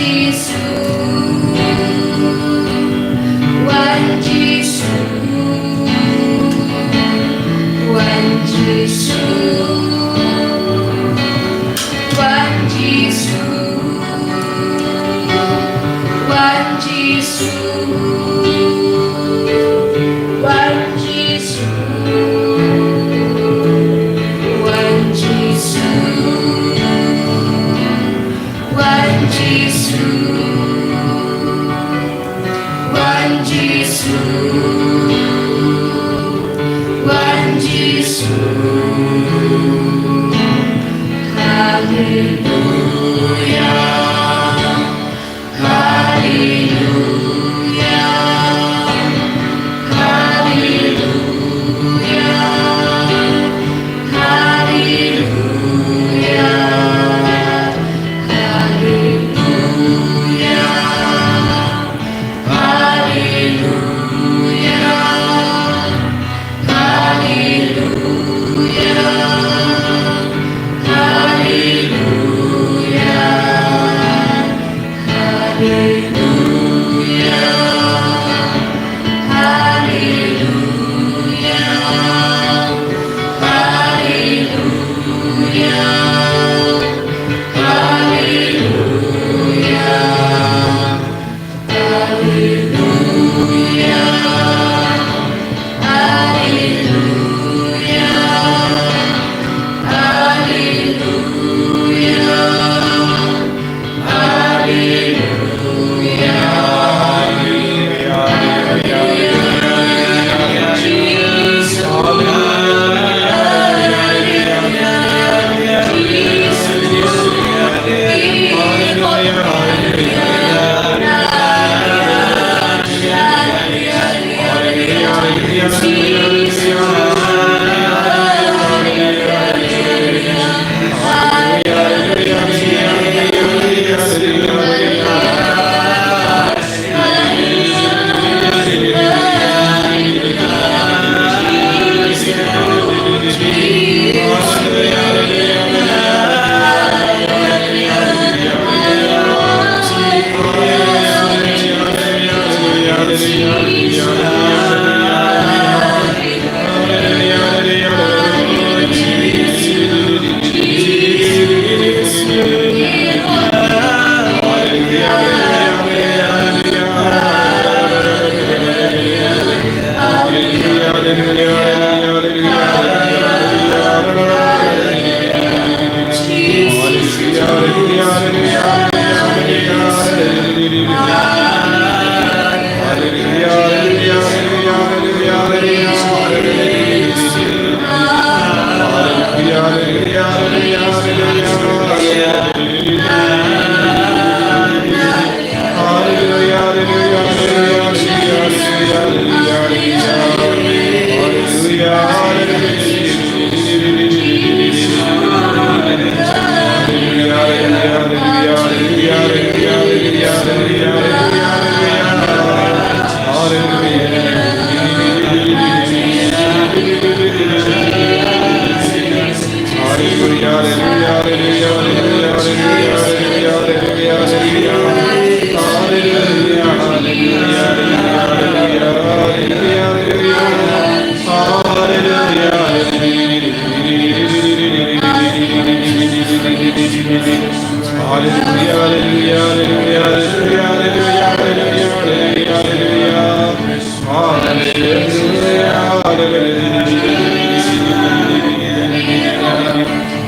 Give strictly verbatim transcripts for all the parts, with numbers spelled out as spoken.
Jisu, Wan Jisu, Wan Jisu, Wan Jisu, Wan Jisu, Wan Jisu, Wan Jisu. Wan Jisu, Wan Jisu, Wan Jisu. Haleluya, haleluya, haleluya. Haleluya, haleluya, haleluya, haleluya, haleluya, haleluya, haleluya.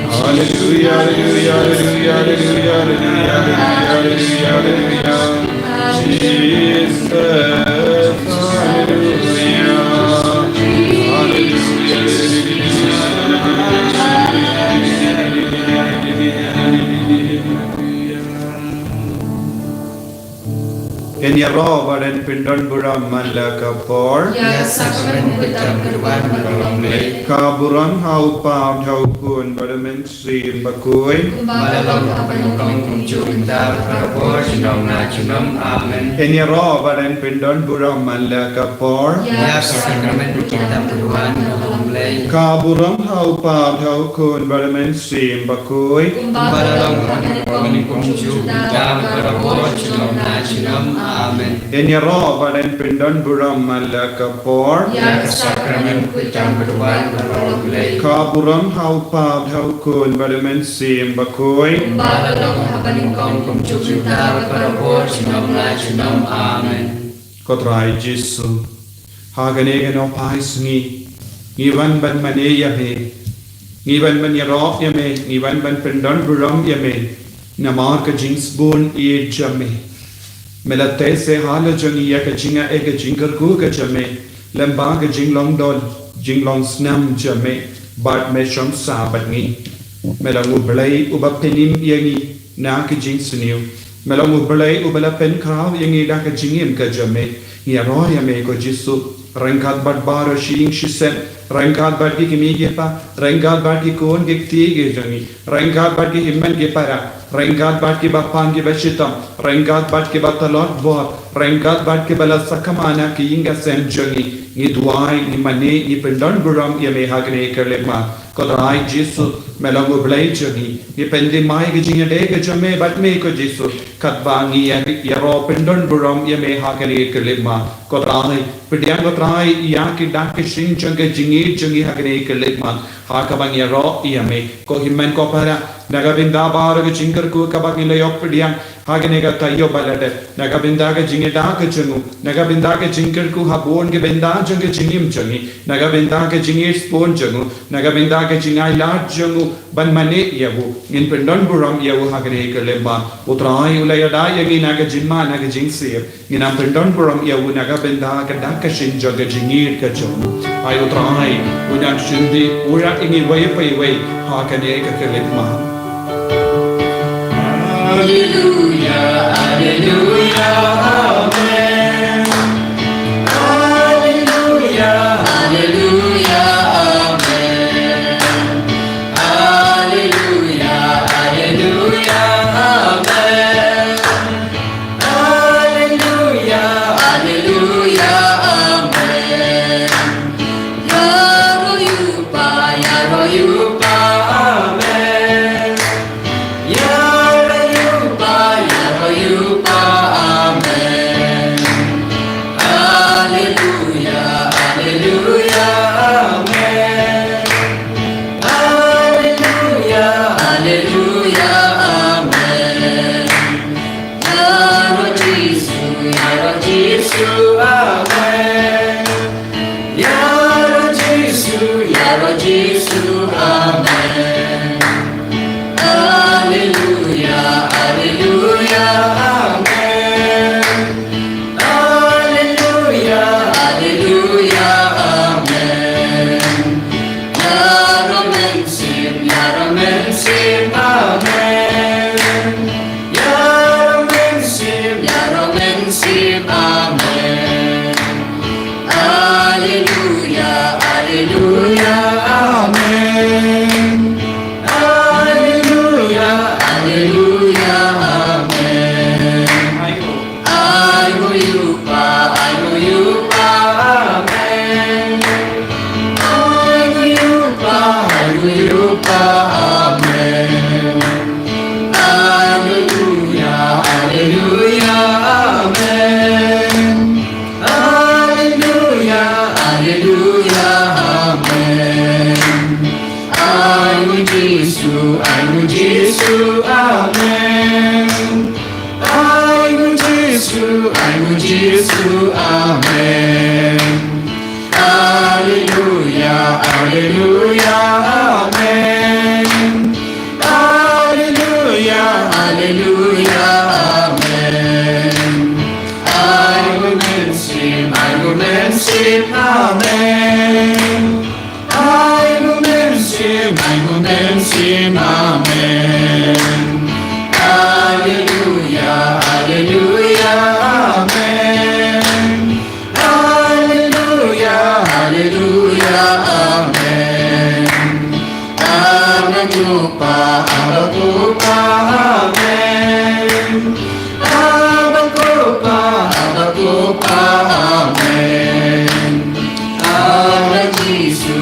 Haleluya, haleluya, haleluya, haleluya, haleluya, haleluya. Ngin ïaroh bad ngin pyndonburom man la ka por. Ïa ka sakramen u kyrtam kyrwan ba la long leh. Ka burom ha u Kpa, ha u Khun bad u Mynsiem Bakhuid. Kumba la long ha kaba nyngkong, kumjuh mynta, bad barabor, junom na junom. Amen. Ngin ïaroh bad ngin pyndonburom man la ka por. Ïa ka sakramen u kyrtam kyrwan ba la long leh. Ka burom ha u Kpa, ha u Khun bad ha u Mynsiem Bakhuid. Kumba ka long ha kaba nyngkong, kumjuh, mynta bad barabor, junom la junom. Amen. Ngin ïaroh bad ngin pyndonburom man la ka por ïa ka sakramen khuid tam ka duwan baroh U Blei. Ka burom ha u Kpa, ha u Khun bad ha u Mynsiem Bakhuid. Kumba ka long ha kaba nyngkong, kumjuh, mynta bad barabor, junom la junom. Amen. Ko Trai Jisu, ha kane ka nohphai sngi ngi wan ban mane ïa me, ngi wan ban ïaroh ïa me, ngi wan ban pyndonburom ïa me namar ka jingsbun ïeit jong me. Me la teh sha la jong ngi ïa ka jingaiei ka jingkyrkhu ka jong me lyngba ka jinglong don jinglong snam jong me bad me shong sah bad ngi. Me long U Blei uba pynim ïa ngi na ka jingsniew. Me long U Blei uba la pynkhraw ïa ngi da ka jingim ka jong me. Ngi ïaroh ïa me ko Jisu, ryngkat bad baroh shi ïing shi sem, ryngkat bad ki kmie ki kpa, ryngkat bad ki khun ki kti ki jong ngi, ryngkat bad ki hynmen ki para, ryngkat bad kiba pang kiba shitom, ryngkat bad kiba tlot bor, ryngkat bad kiba la sakma na ki ïing ki sem jong ngi. Ngi duwai, ngi mane, ngi pyndonburom ïa me ha kane ka khyllipmat. Ko Trai Jisu, me long U Blei jong ngi. Ngi pynthymmai ka jingïadei ka jong me bad me ko Jisu, katba ngi ïa, ïaroh pyndonburom ïa me ha kane ka khyllipmat. Ko Trai, pdiang ko Trai ïa ki dak ki shin jong ka jingïeit jong ngi ha kane ka khyllipmat, ha kaba ngi ïaroh ïa me. Ko hynmen ko para, na ka bynta baroh ka jingkyrkhu kaba ngi la ïoh pdiang ha kane ka taïew ba la dep, na ka bynta ka jingïada ka jong u, na ka bynta ka jingkyrkhu ha bun ka bynta jong ka jingim jong ngi, na ka bynta ka jingisbun jong u, na ka bynta ka jingailad jong u ban mane ïa u, ngin pyndonburom ïa u ha kane ka khyllipmat. U Trai u la ïada ïa ngi na ka jingma na ka jingsir, ngin nang pyndonburom ïa u na ka bynta ka dak ka shin jong ka jingïeit ka jong u. Ai U Trai, u nang shim bynta ïa ngi iwei pa iwei ha kane ka khyllipmat. Alleluia, alleluia, amen. Alleluia, alleluia, amen. Alleluia, alleluia, amen. Alleluia, alleluia, amen. Ïaroh ïa u Kpa, ïaroh ïa u Kpa, amen. Ïaroh ïa u Kpa, ïaroh ïa u Kpa, amen. Alleluia, alleluia, amen. Alleluia, alleluia, amen. Ïaroh Jisu, ïaroh Jisu, amen. Ïaroh Jisu, ïaroh Jisu, amen. Alleluia, alleluia, amen. Alleluia, alleluia, amen. Ïaroh Mynsiem, ïaroh Mynsiem, amen. Ïaroh Mynsiem, ïaroh Mynsiem, amen. Alleluia, alleluia, amen. Alleluia, alleluia, amen. Ai u Kpa, ai u Kpa, amen. Ai u Kpa, ai u Kpa, amen. Alleluia, alleluia, amen. Alleluia, alleluia, amen. Ai u Jisu, ai u Jisu, amen. Ai u Jisu, ai u Jisu, amen. Alleluia, alleluia, amen. Alleluia, alleluia, amen. Ai u Mynsiem, ai u Mynsiem, amen. Ai u Mynsiem, ai u Mynsiem, amen. Alleluia, alleluia, amen. Alleluia, alleluia, amen. Abba Kpa, Abba Kpa, amen. Abba Kpa, Abba Kpa, amen. Abba Jisu,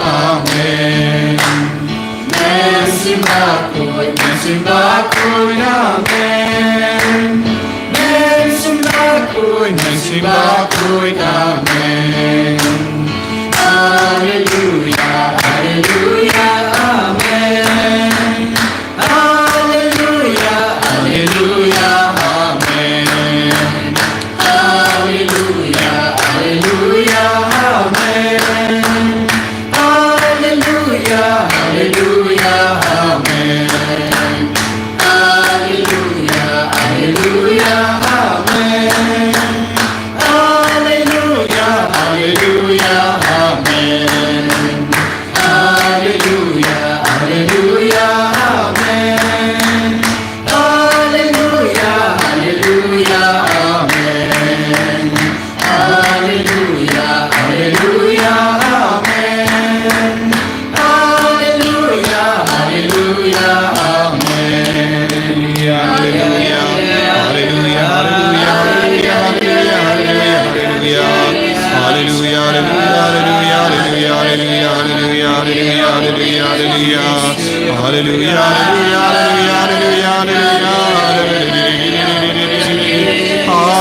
Amen. Men sembah khuid, men sembah khuid, amen. Men sembah khuid, men sembah khuid, amen. Haleluya, haleluya, amen. Haleluya, haleluya, amen. Haleluya, haleluya, amen. Haleluya, haleluya, amen. Haleluya, haleluya, amen. Haleluya, haleluya, amen. Haleluya, haleluya, amen. Haleluya, haleluya, amen. Haleluya, haleluya, amen. Haleluya, haleluya, amen. Haleluya, haleluya, haleluya, haleluya, haleluya. Haleluya, haleluya, haleluya, haleluya, haleluya, haleluya, haleluya, haleluya. Haleluya, haleluya, haleluya, haleluya, haleluya. Haleluya,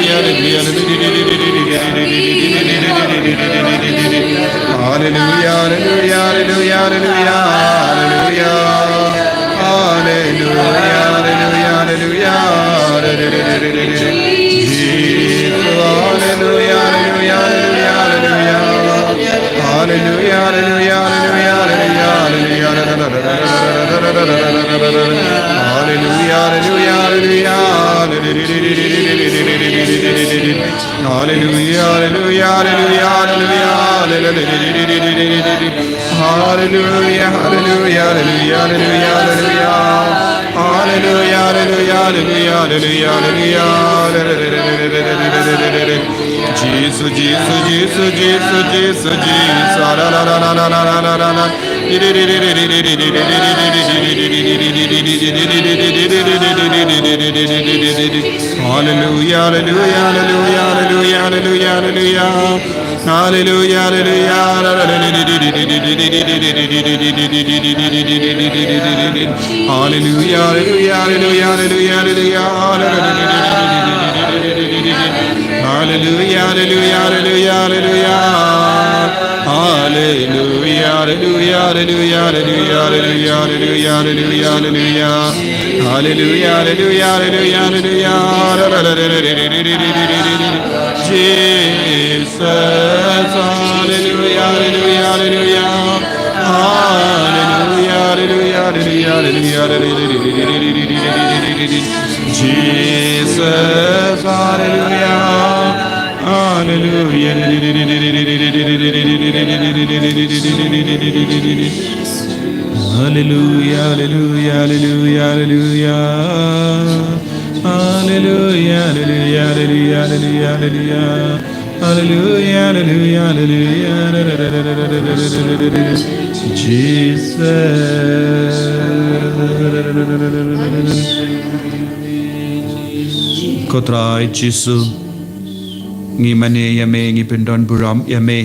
haleluya, haleluya, haleluya. Haleluya, haleluya, haleluya, haleluya, haleluya. Haleluya, haleluya, haleluya, haleluya. Haleluya, haleluya, haleluya, haleluya. Haleluya, haleluya, haleluya, haleluya, haleluya. Haleluya, haleluya, haleluya, haleluya. Haleluya, haleluya, haleluya, haleluya, haleluya. Haleluya, haleluya, haleluya, haleluya, haleluya. Haleluya, haleluya, haleluya, haleluya, haleluya. Jisu, Jisu, Jisu, Jisu, Jisu, Jisu. La, la, la. Haleluya, haleluya, haleluya, haleluya, haleluya, haleluya. Haleluya, haleluya, haleluya. Haleluya, haleluya, haleluya, haleluya, haleluya. Haleluya, haleluya, haleluya, haleluya. Haleluya, haleluya, haleluya, haleluya, haleluya, haleluya, haleluya, haleluya. Haleluya, haleluya, haleluya, haleluya. Jesus, haleluya, haleluya, haleluya. Haleluya, haleluya, haleluya, haleluya, haleluya. Jesus, haleluya. Haleluya. Haleluya, haleluya, haleluya, haleluya. Haleluya, haleluya, haleluya, haleluya, haleluya. Haleluya, haleluya, haleluya. Jesus. Ko Trai Jisu, ngi mane ïa me, ngi pyndon burom ïa me.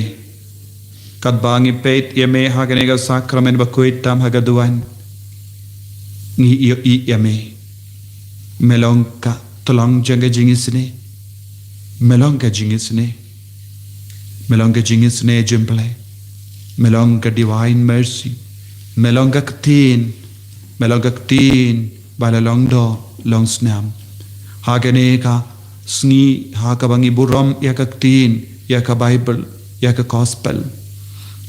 Katba ngi peit ïa me ha kane ka sakramen bakhuid tam ha ka duwan, ngi ïohi ïa me. Me long ka tlong jong ka jingisynei. Me long ka jingisynei. Me long ka jingisynei jong U Blei. Me long ka divine mercy. Me long ka ktien. Me long ka ktien ba la long doh long snam. Ha kane ka sngi ha kaba ngi burom ïa ka ktien, ïa ka Baibl, ïa ka gospel,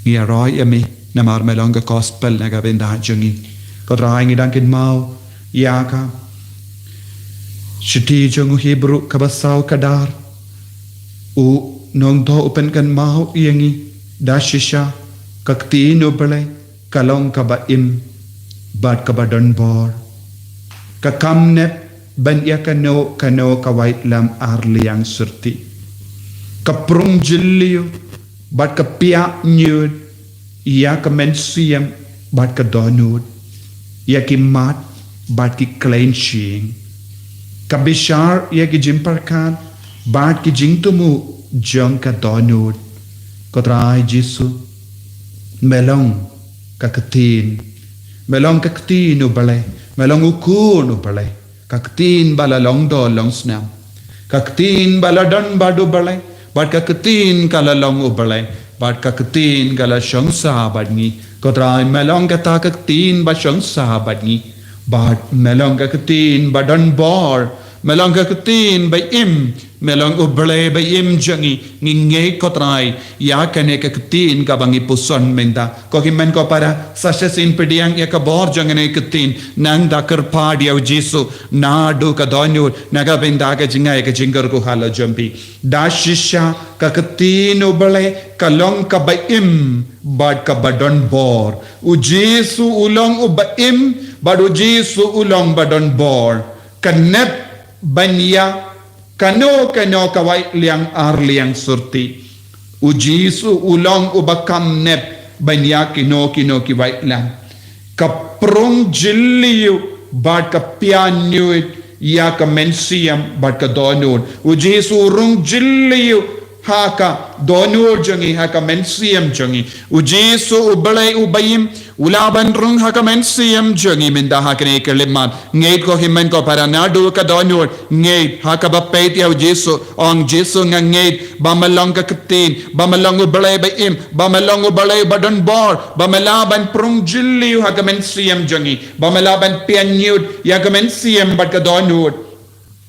ngi ïaroh ïa me namar me long ka gospel na ka bynta jong ngi. Ko Trai, ngi dang kynmaw ïa ka shithi jong u Hebru kaba saw, ka dar. U nongthoh u pynkynmaw ïa ngi da shisha, ka ktien U Blei ka long kaba im bad kaba don bor. Ka kam nep ban ïa kano kano ka waitlam ar liang syrti. Ka prung jylliew bad ka piah ñiut ïa ka mynsiem bad ka dohnud, ïa ki mat bad ki khlaiñ shyieng. Ka bishar ïa ki jingpyrkhat bad ki jingthmu jong ka dohnud. Ko Trai Jisu, Me long ka ktien. Me long ka ktien u Blei. Me long u khun u Blei. Ka ktien ba la long doh long snam. Ka ktien ba la don bad u Blei. Bad ka ktien ka la long u Blei. Bad ka ktien ka la shong sah bad ngi. Ko Trai, me long kata ka ktien ba shong sah bad ngi. Bad me long ka ktien ba don bor. Me long ka ktien ba im. Me long u Blei ba im jong ngi. Ngi ngeit, ko Trai, ïa kane ka ktien kaba ngi puson mynta. Ko hynmen ko para, sa shisien pdiang ïa ka bor jong kane ka ktien, nangta kyrpad ïa u Jisu, naduh ka dohnud, na ka bynta ka jingaiei ka jingkyrkhu halor jong phi. Da shisha ka ktien u Blei, ka long kaba im, bad kaba don bor. U Jisu u long uba im, bad u Jisu u long ba don bor. Ka nep ban ïa kano kano ka waitliang arliang surti. U Jisu u long uba kam nep ban ïa kino kino ki waitliang. Ka prung jylliew bad ka pynïoh ïa ka mynsiem bad ka dohnud. U Jisu u rung jylliew ha ka dohnud jong ngi, ha ka mynsiem jong ngi. U Jisu u Blei uba im, u lah ban rung ha ka mynsiem jong ngi mynta ha kane ka khyllipmat. Ngeit ko hynmen ko para, naduh ka dohnud, ngeit ha kaba peit ïa u Jisu, ong Jisu nga ngeit, ba me long ka ktien, ba me long u Blei ba im, ba me long u Blei ba don bor, ba me lah ban prung jylliew ha ka mynsiem jong ngi, ba me lah ban pynïoh ïa ka mynsiem bad ka dohnud.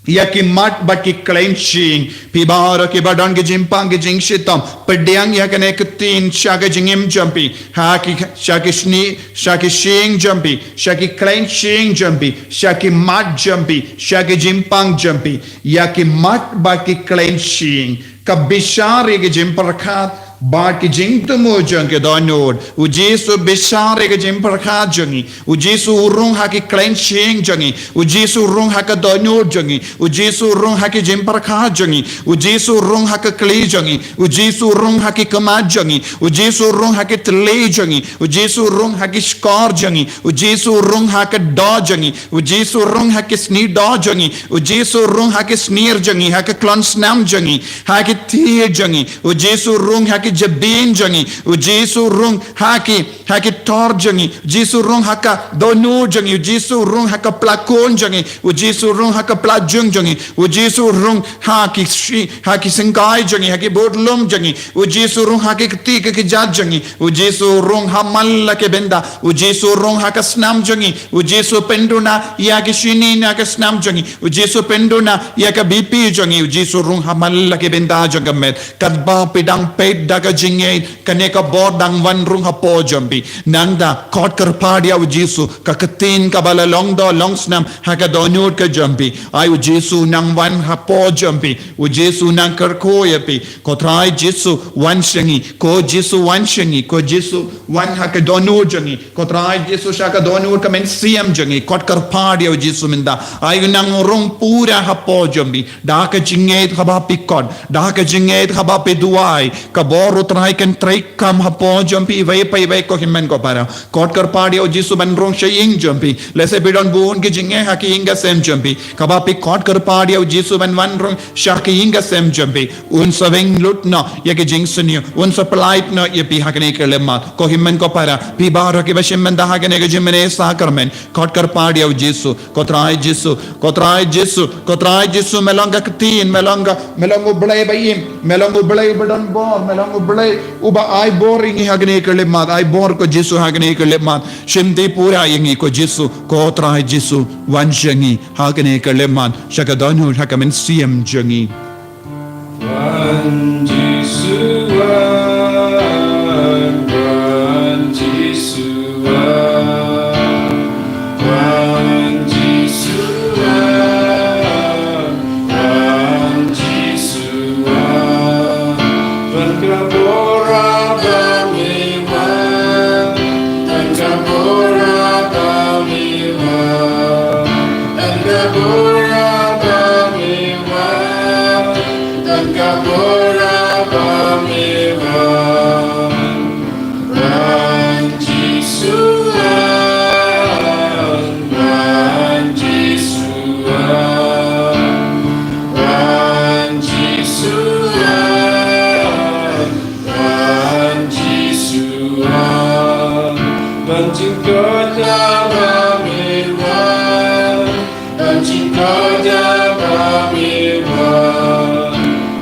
Ïa ki mat bad ki khlaiñ shyieng, phi baroh kiba don ki jingpang ki jingshitom, pdiang ïa kane ka ktien sha ka jingim jong phi, ha ki, sha ki shni, sha ki shyieng jong phi, sha ki khlaiñ shyieng jong phi, sha ki mat jong phi, sha ki jingpang jong phi, ïa ki mat bad ki khlaiñ shyieng, ka bishar ïa ki jingpyrkhat, bad ki jingthmu jong ki dohnud. U Jisu bishar ïa ki jingpyrkhat jong ngi. U Jisu u rung ha ki khlaiñ shyieng jong ngi. U Jisu u rung ha ka dohnud jong ngi. U Jisu u rung ha ki jingpyrkhat jong ngi. U Jisu u rung ha ka kli jong ngi. U Jisu u rung ha ki khmat jong ngi. U Jisu u rung ha ki thylli jong ngi. U Jisu u rung ha ki shkor jong ngi. U Jisu u rung ha ka doh jong ngi. U Jisu u rung ha ki snier doh jong ngi. U Jisu u rung ha ki snier jong ngi, ha ka klon snam jong ngi, ha ki thied jong ngi. U Jisu u rung ha ki jabieng jong ngi. U Jisu u rung ha ki, ha ki thor jong ngi. U Jisu u rung ha ka dohnud jong ngi. U Jisu u rung ha ka pla khun jong ngi. U Jisu u rung ha ka pla jung jong ngi. U Jisu u rung ha ki shi, ha ki syngkai jong ngi, ha ki budlum jong ngi. U Jisu u rung ha ki kti ki kjat jong ngi. U Jisu u rung ha man la ki bynta. U Jisu u rung ha ka snam jong ngi. U Jisu u pynduna ïa ki shini na ka snam jong ngi. U Jisu u pynduna ïa ka B P jong ngi. U Jisu u rung ha man la ki bynta jong ka met. Katba phi dang peit da ka jingngeit, kane ka bor dang wan rung hapoh jong phi. Nangta, khot kyrpad ïa u Jisu, ka ktien kaba la long doh long snam ha ka dohnud ka jong phi. Ai u Jisu u nang wan hapoh jong phi. U Jisu u nang kyrkhu ïa phi. Ko Trai Jisu, wan sha ngi. Ko Jisu, wan sha ngi. Ko Jisu, wan ha ka dohnud jong ngi. Ko Trai Jisu, sha ka dohnud ka mynsiem jong ngi. Khot kyrpad ïa u Jisu mynta. Ai u nang rung pura hapoh jong phi. Da ka jingngeit haba phi khot. Da ka jingngeit haba phi duwai. Ka bor u Trai kan treikam hapoh jong phi iwei pa iwei, ko hynmen ko para. Khot kyrpad ïa u Jisu ban rung sha ïing jong phi. Lehse phi don bun ki jingeh ha ki ïing ki sem jong phi. Kaba phi khot kyrpad ïa u Jisu ban wan rung sha ki ïing ki sem jong phi. Un sa weng lut noh ïa ki jingsniew. Un sa pyllait noh ïa phi ha kane ka khyllipmat. Ko hynmen ko para. Phi baroh kiba shim bynta ha kane ka jingmane sakramen. Khot kyrpad ïa u Jisu. Ko Trai Jisu. Ko Trai Jisu. Ko Trai Jisu, me long ka ktien, me long ka, me long u Blei ba im, me long u Blei uba don bor, me long u Blei uba ai bor ïa ngi ha kane ka khyllipmat, ai bor ko Jisu ha kane ka khyllipmat. Shim ti pura ïa ngi ko Jisu, ko Trai Jisu, wan sha ngi ha kane ka khyllipmat, sha ka dohnud ha ka mynsiem jong ngi. Wan Jisu wan, wan Jisu wan, wan Jisu wan, wan Jisu wan. Wan ka bor ba me wan, wan ka bor ba me wan, wan ka bor ba me wan, wan ka bor ba me wan. Wan Jisu Don jingkoit haba me wan. Don jingkoit haba me wan.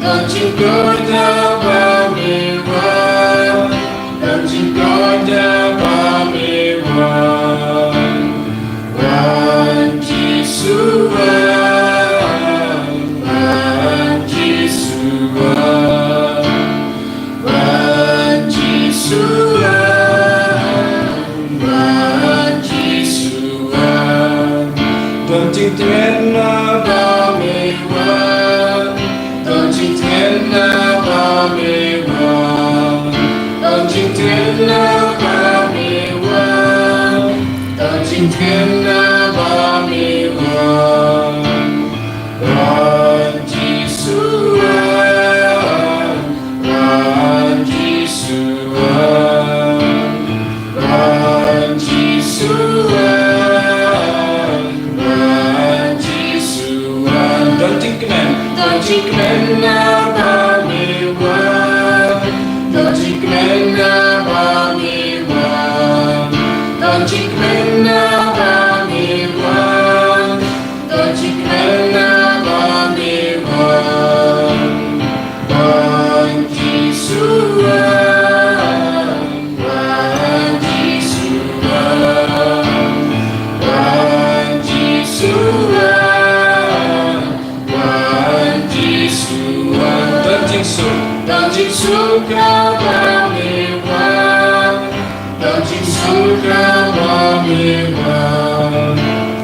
Don jingkoit haba me wan. Don jingkoit haba me wan. Wan Jisu wan. Wan Jisu wan. Wan Jisu wan, wan Jisu wan. Don jingtngen haba me wan. Don jingtngen haba me wan. Don jingtngen haba me wan. Don jingtngen haba me wan. Wan Jisu wan, wan Jisu wan, wan Jisu wan, wan Jisu wan. Don jingkmen, don jingkmen haba me wan, don jingkmen haba me wan, don jingkmen haba me wan. Don jingkmen haba me wan. Wan Jisu wan. Wan Jisu wan. Wan Jisu wan. Wan Jisu wan. Don jingsuk, don jingsuk haba me wan. Don jingsuk haba me wan.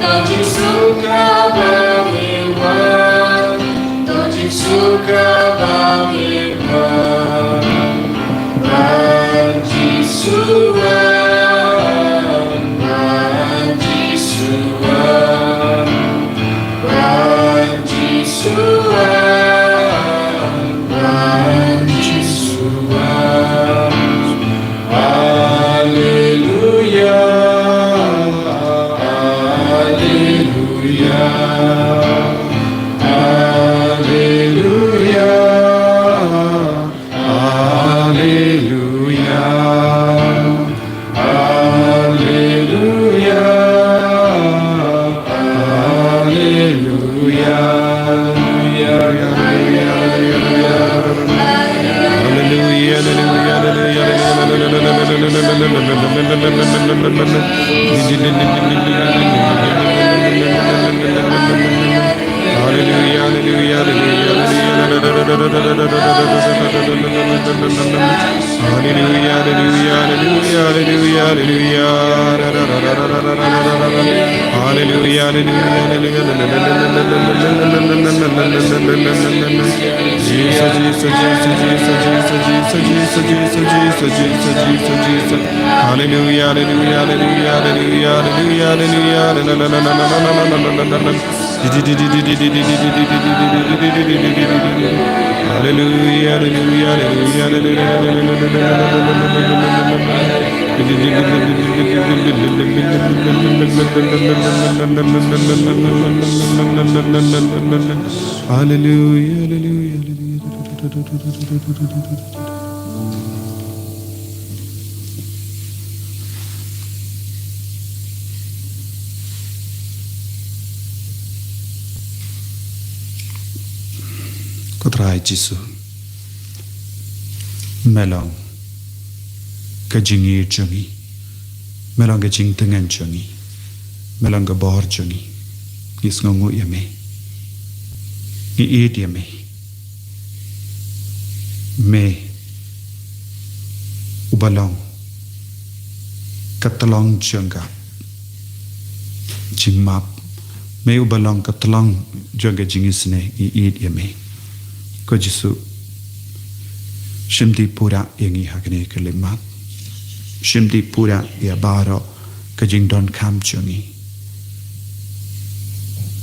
Don jingsuk haba me wan. Don jingsuk haba me wan. Wan Jisu wan. Wan Jisu wan. Wan Jisu wan. Wan Jisu wan. Alleluia, alleluia, alleluia, alleluia, alleluia, alleluia. Hallelujah, hallelujah, hallelujah. Jesus, Jesus, Jesus. Hallelujah, hallelujah, hallelujah. Hallelujah, hallelujah, hallelujah, hallelujah. Hallelujah, hallelujah, hallelujah. Ko Trai Jisu, me long ka jingïeit jong ngi, me long ka jingtngen jong ngi, me long ka bor jong ngi. Ngi sngewnguh ïa me, ngi ïeit ïa me. Me uba long ka tlong jong ka jingmap, me uba long ka tlong jong ka jingisynei, ngi ïeit ïa me. Ko Jisu, shim dih pura ïa ngi ha kane ka khyllipmat. Shim dih pura ïa baroh ka jingdonkam jong ngi.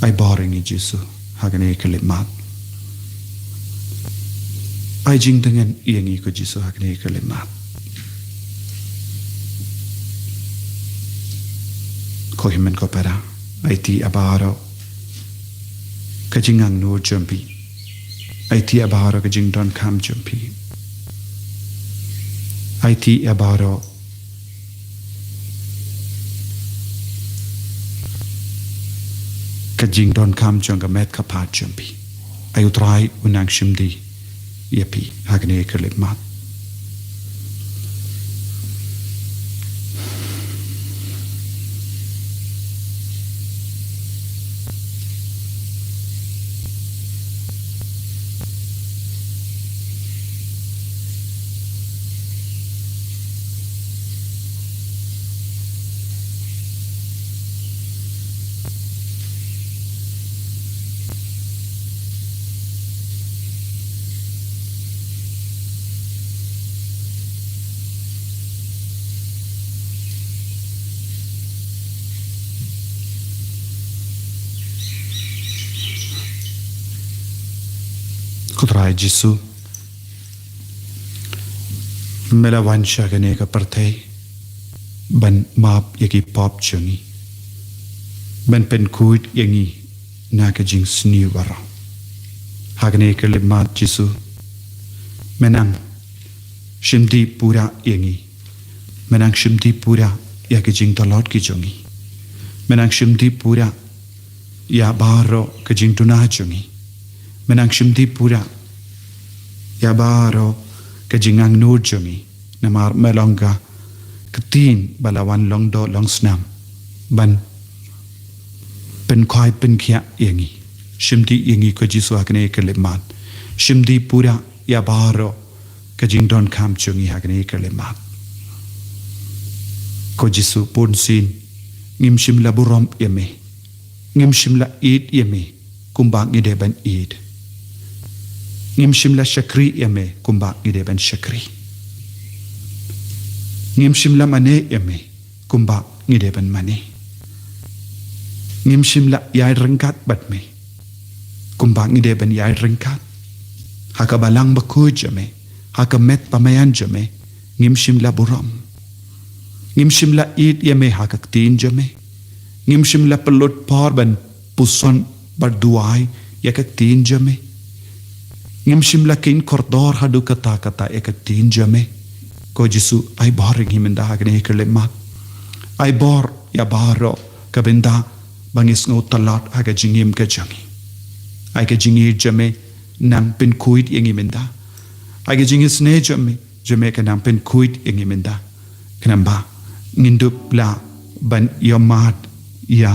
Ai bor ïa ngi Jisu ha kane ka khyllipmat. Ai jingtngen ïa ngi ko Jisu ha kane ka khyllipmat. Ko hynmen ko para, aiti ïa baroh ka jingangnud jong phi. Aiti ïa baroh ka jingdonkam jong phi. Aiti ïa baroh ka jingdonkam jong ka met ka phad jong phi. Ai U Trai un nang shim dih ïa phi ha kane ka khyllipmat. Ko Trai Jisu, me la wan sha kane ka pyrthei ban map ïa ki pop jong ngi, ban pynkhuid ïa ngi na ka jingsniew baroh. Ha kane ka khyllipmat Jisu, me nang shim dih pura ïa ngi, me nang shim dih pura ïa ka jingtlot ka jong ngi, me nang shim dih pura ïa baroh ka jingduna jong ngi, me nang shim dih pura ïa baroh ka jingangnud jong ngi, namar me long ka ktien ba la wan long doh long snam ban pynkhwai pynkhiah ïa ngi. Shim dih ïa ngi ko Jisu ha kane ka khyllipmat. Shim dih pura ïa baroh ka jingdonkam jong ngi ha kane ka khyllipmat. Ko Jisu, bunsien ngim shym la burom ïa me. Ngim shym la ïeit ïa me kumba ngi dei ban ïeit. Ngim shym la shakri ïa me kumba ngi dei ban shakri. Ngim shym la mane ïa me kumba ngi dei ban mane. Ngim shym la ïai ryngkat bad me kumba ngi dei ban ïai ryngkat. Ha ka balang bakhuid jong me, ha ka met bamaian jong me, ngim shym la burom. Ngim shym la ïeit ïa me ha ka ktien jong me. Ngim shym la pynlut por ban puson bad duwai ïa ka ktien jong me. Ngim shym la kheiñ kordor haduh katta katta ïa ka ktien jong me. Ko Jisu, ai bor ïa ngi mynta ha kane ka khyllipmat. Ai bor ïa baroh ka bynta ba ngi sngew tlot ha ka jingim ka jong ngi. Ai ka jingïeit jong me nang pynkhuid ïa ngi mynta. Ai ka jingisynei jong me, jong me ka nang pynkhuid ïa ngi mynta. Khnang ba ngin dup lah ban ïohmad ïa,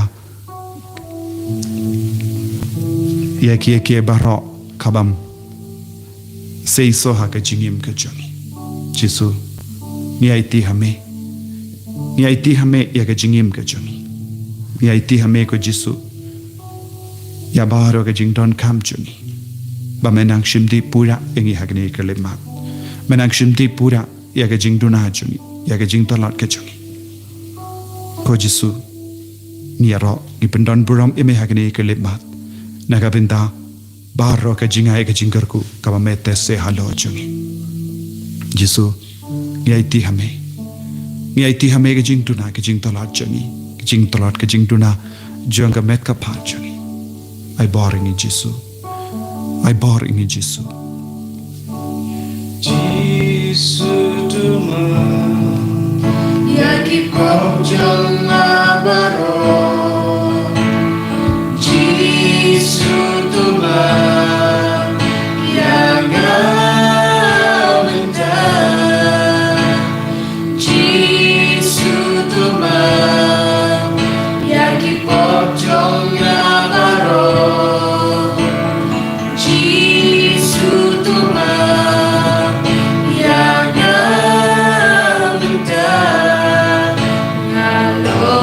ïa kiei kiei baroh kabym seisoh ha ka jingim ka jong ngi. Jisu, ngi aiti ha me. Ngi aiti ha me ïa ka jingim ka jong ngi. Ngi aiti ha me ko Jisu ïa baroh ka jingdonkam jong ngi. Ba me nang shim dih pura ïa ngi ha kane ka khyllipmat. Me nang shim dih pura ïa ka jingduna jong ngi, ïa ka jingtlot ka jong ngi. Ko Jisu, ngi ïaroh, ngi pyndonburom ïa me ha kane ka khyllipmat na ka bynta baroh ka jingai ka jingkyrkhu kaba me test halor jong ngi. Jisu, ngi aiti ha me. Ngi aiti ha me ka jingduna, ka jingtlot jong ngi, ka jingtlot, ka jingduna jong ka met ka phad jong ngi. Ai bor ïa ngi Jisu. Ai bor ïa ngi Jisu. Jisu, tuma ïa ki pop jong nga baroh. Jisu, tuma ïa nga mynta. Jisu, tuma ïa ki pop jong nga baroh. Jisu, tuma ïa nga mynta. Nga long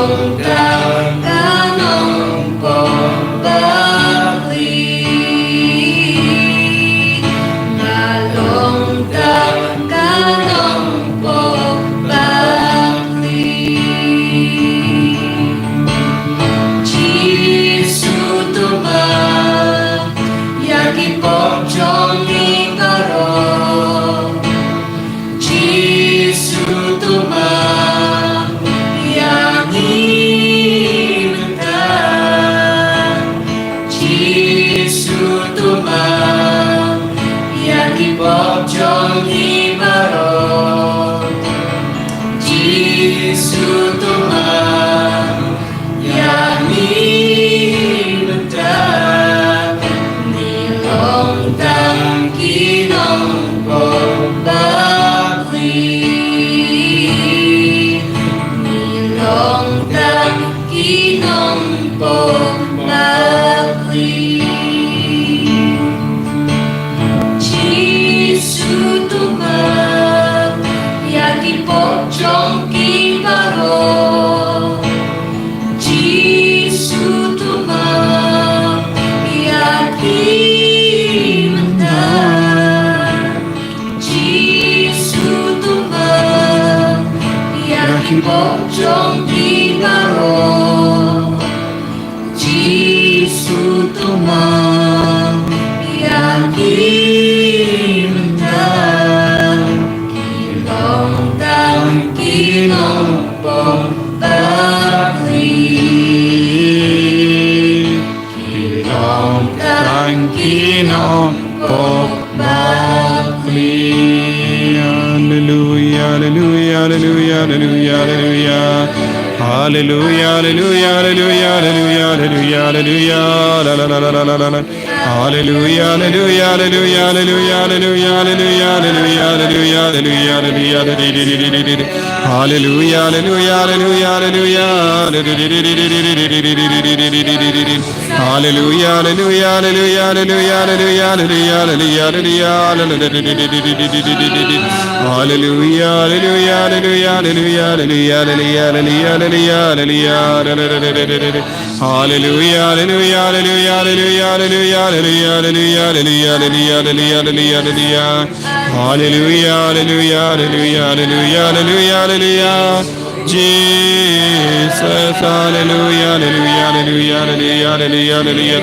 Jisu, to map ïa ki pop jong ki baroh. Jisu, to map ïa ki mynta. Jisu, to map ïa ki pop jong ki baroh. Jisu, to map ïa ki mynta. Ki long tang ki nongpop bakri. Ki long tang ki nongpop bakri. Haleluya, haleluya, haleluya, haleluya, haleluya. Haleluya, haleluya, haleluya, haleluya, haleluya, haleluya. La, la, la, la, la, la, la, la. Haleluya, haleluya, haleluya, haleluya, haleluya. Haleluya, haleluya, haleluya, haleluya. Haleluya, haleluya, haleluya, haleluya, haleluya, haleluya, haleluya, haleluya, haleluya. Haleluya, haleluya, haleluya, haleluya, haleluya, haleluya, haleluya, haleluya, haleluya. Haleluya, haleluya, haleluya, haleluya, haleluya, haleluya, haleluya, haleluya, haleluya, haleluya, haleluya. Haleluya, haleluya, haleluya, haleluya, haleluya, haleluya. Jesus, haleluya, haleluya, haleluya, haleluya, haleluya, haleluya.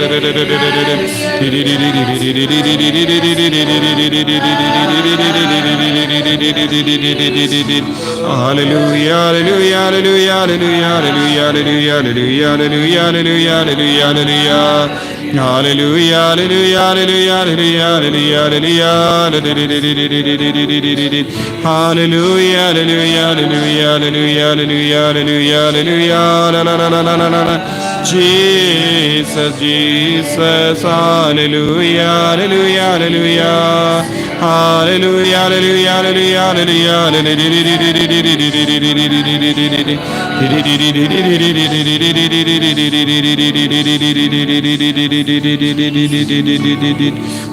Haleluya, haleluya, haleluya, haleluya, haleluya, haleluya, haleluya, haleluya, haleluya, haleluya, haleluya, haleluya, haleluya. Haleluya, haleluya, haleluya, haleluya, haleluya, haleluya. Haleluya, haleluya, haleluya, haleluya, haleluya, haleluya, haleluya. La, la, la, la, la, la, la, la. Jesus, Jesus, haleluya, haleluya, haleluya. Haleluya, haleluya, haleluya, haleluya, haleluya.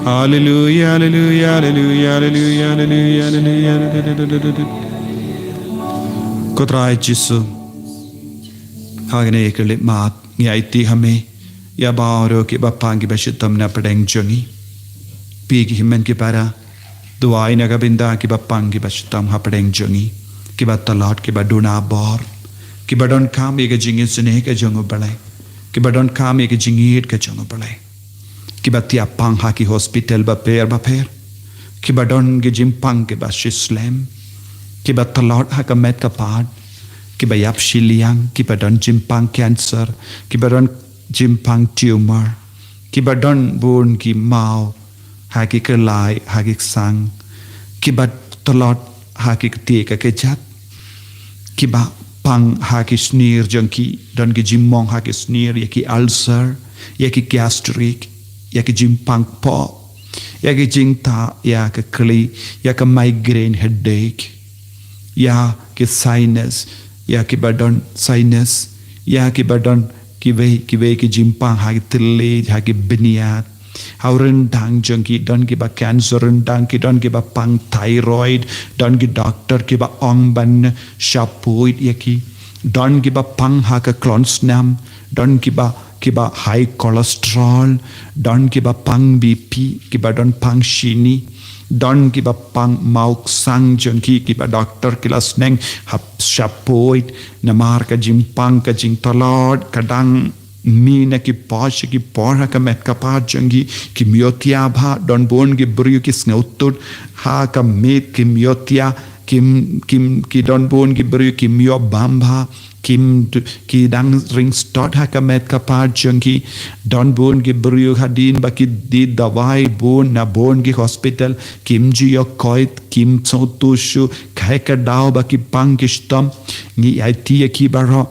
Haleluya, haleluya, haleluya, haleluya, haleluya, haleluya, haleluya. Ko Trai Jisu, ha kane ka khyllipmat ngi aiti ha me ïa baroh kiba pang kiba shitom na pdeng jong ngi. Phi ki hynmen ki para, duwai na ka bynta kiba pang kiba shitom ha pdeng jong ngi, kiba tlot, kiba duna bor, kiba donkam ïa ka jingisynei ka jong U Blei, kiba donkam ïa ka jingïeit ka jong U Blei, kiba thiah pang ha ki hospital bapher bapher, kiba don ki jingpang kiba shi slem, kiba tlot ha ka met ka phad, kiba ïap shiliang, kiba don jingpang cancer, kiba don jingpang tumor, kiba don bun ki maw ha ki khlai, ha ki ksang, kiba tlot ha ki kti ka kjat, kiba pang ha ki snier jong ki, don ki jingmong ha ki snier, ïa ki ulcer, ïa ki gastric, ïa ki jingpang poh, ïa ki jingtah, ïa ka kli, ïa ka migraine headache, ïa ki sinus, ïa kiba don sinus, ïa kiba don kiwei kiwei ki jingpang ha ki thylliej, ha ki bniat. Ha u ryndang jong ki don kiba cancer ryndang, ki don kiba pang thyroid, don ki doktor kiba ong ban shapoid ïa ki. Don kiba pang ha ka klon snam, don kiba, kiba high cholesterol, don kiba pang B P, kiba don pang shini, don kiba pang maw ksang jong ki, kiba doktor ki la sneng hap shapoid namar ka jingpang ka jingtlot ka dang mih na ki por sha ki por ha ka met ka phad jong ki, kim ïoh thiah bha, don bun ki briew ki sngewthuh ha ka miet, kim ïoh thiah, kim, kim, ki don bun ki briew kim ïoh bam bha, kim d-, ki dang ring stot ha ka met ka phad jong ki, don bun ki briew hadien ba ki die dawai bun na bun ki hospital, kim ju ïoh koit, kim sngewthuh shuh, kaei ka daw ba ki pang ki shitom. Ngi aiti ïa ki baroh.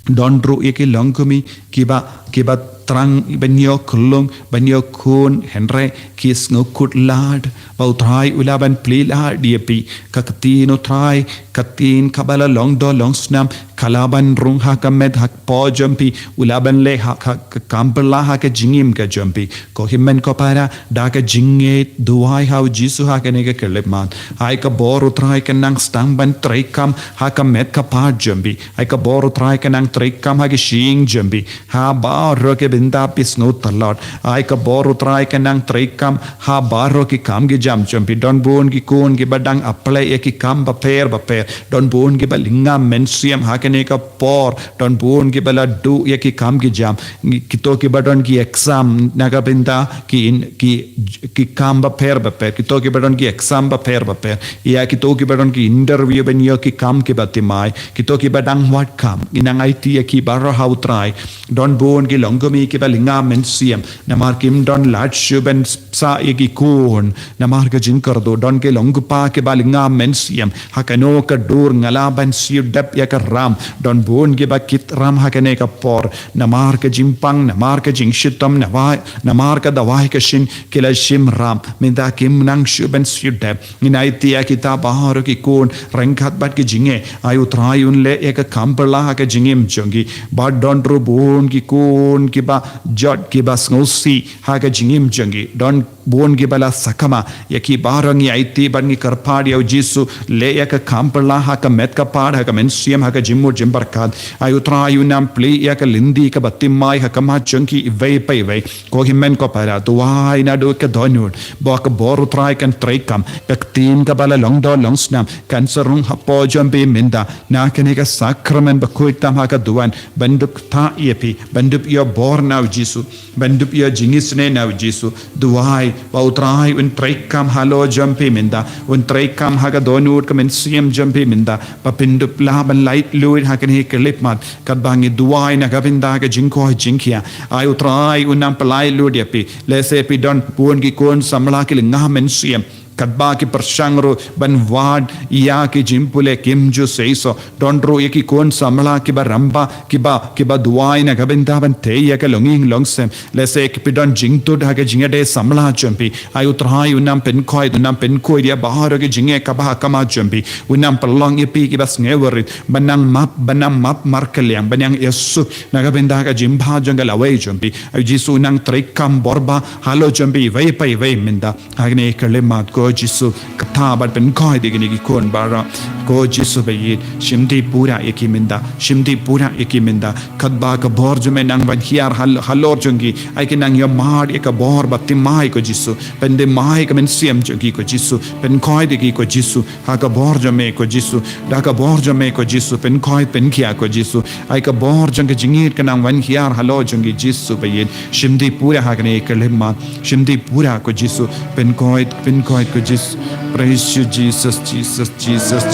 Don ruh ïa ki longkmie kiba, kiba thrang ban ïoh khyllung, ban ïoh khun, hynrei ki sngewkhuslad ba U Trai u lah ban plie lad ïa phi. Ka ktien U Trai, ka ktien kaba la long doh long snam, Ka la ban rung ha ka met ha kpoh jong phi, u la ban leh ha ka, ka kam pyrshah ha ka jingim ka jong phi. Ko hynmen ko para, da ka jingngeit duwai ha u Jisu ha kane ka khyllipmat. Ai ka bor u Trai ka nang sdang ban treikam ha ka met ka phad jong phi. Ai ka bor u Trai ka nang treikam ha ka shyieng jong phi. Ha baroh ki bynta phi sngew tlot. Ai ka bor u Trai ka nang treikam ha baroh ki kam ki jam jong phi. Don bun ki khun kiba dang apply ïa ki kam bapher bapher. Don bun kiba lynga mynsiem ha kane ka por. Don bun kiba la duh ïa ki kam ki jam. Kito kiba don ki exam na ka bynta ki in, ki, ki kam bapher bapher. Kito kiba don ki exam bapher bapher. Ïa kito kiba don ki interview ban ïoh ki kam kiba thymmai. Kito kiba dang wad kam. Ngi nang aiti ïa ki baroh ha u Trai. Don bun ki longkmie kiba lynga mynsiem. Namar kim don lad shuh ban sah ïa ki khun. Namar ka jingkyrduh, don ki longkpa kiba lynga mynsiem. Ha kano ka dur nga lah ban siew dep ïa ka ram. Don bun kiba kit ram ha kane ka por. Namar ka jingpang, namar ka jingshitom, namar, namar ka dawai ka shin, ki la shim ram. Mynta kim nang shuh ban siew dep. Ngin aiti ïa kita baroh ki khun, ryngkat bad ki jingeh. Ai u Trai un leh ïa ka kam pyrshah ha ka jingim jong ki. Bad don ruh bun ki khun kiba jot, kiba sngewsih ha ka jingim jong ki. Don bun kiba la sakma, ïa ki baroh ngi aiti bad ngi kyrpad ïa u Jisu, leh ïa ka kam pyrshah ha ka met ka phad, ha ka mynsiem, ha ka jingmut jingpyrkhat. Ai u Trai un nang plie ïa ka lynti kaba thymmai ha khmat jong ki iwei pa iwei. Ko hynmen ko para, duwai naduh ka dohnud, ba ka bor u Trai kan treikam, ka ktien kaba la long doh long snam, kan sa rung hapoh jong phi mynta, na kane ka sakramen bakhuid tam ha ka duwan, ban dup ktah ïa phi, ban dup ïoh bor na u Jisu. Ban dup ïoh jingisynei na u Jisu. Duwai, ba u Trai un treikam halor jong phi mynta. Un treikam ha ka dohnud ka mynsiem jong phi mynta. Ba phin dup lah ban laitluid ha kane ka khyllipmat. Katba ngi duwai na ka bynta ka jingkoit jingkhiah. Ai u Trai un nang pyllaitluid ïa phi. Lehse phi don bun ki khun samla ki lynga mynsiem. Katba ki pyrshang ruh ban wad ïa ki jingpule kim ju seisoh. Don ruh ïa ki khun samla kiba rangbah, kiba, kiba duwai na ka bynta ban tei ïa ka longïing longsem. Lehse ki phi don jingtud ha ka jingïadei samla jong phi. Ai u Trai un nang pynkhuid, un nang pynkhuid ïa baroh ki jingeh kaba ha khmat jong phi. Un nang pynlong ïa phi kiba sngewrit. Ban nang map, ban nang map markylliang, ban nang ïasuk na ka bynta ka jingbha jong ka lawei jong phi. Ai u Jisu un nang treikam bor bha halor jong phi iwei pa iwei mynta. Ha kane ka khyllipmat ko Jisu, kata bad pynkhuid ïa kine ki khun baroh. Ko Jisu ba ïeit, shim dih pura ïa ki mynta, shim dih pura ïa ki mynta. Katba ka bor jong me nang ban hiar hal-, halor jong ki, ai ki nang ïohmad ïa ka bor ba thymmai ko Jisu, pynthymmai ka mynsiem jong ki ko Jisu, pynkhuid ïa ki ko Jisu. Ha ka bor jong me ko Jisu, da ka bor jong me ko Jisu, pynkhuid pynkhiah ko Jisu. Ai ka bor jong ka jingïeit ka nang wan hiar halor jong ki Jisu ba ïeit. Shim dih pura ha kane ka khyllipmat. Shim dih pura ko Jisu. Pynkhuid, pynkhuid ko Jisu. Praise you, Jesus, Jesus, Jesus.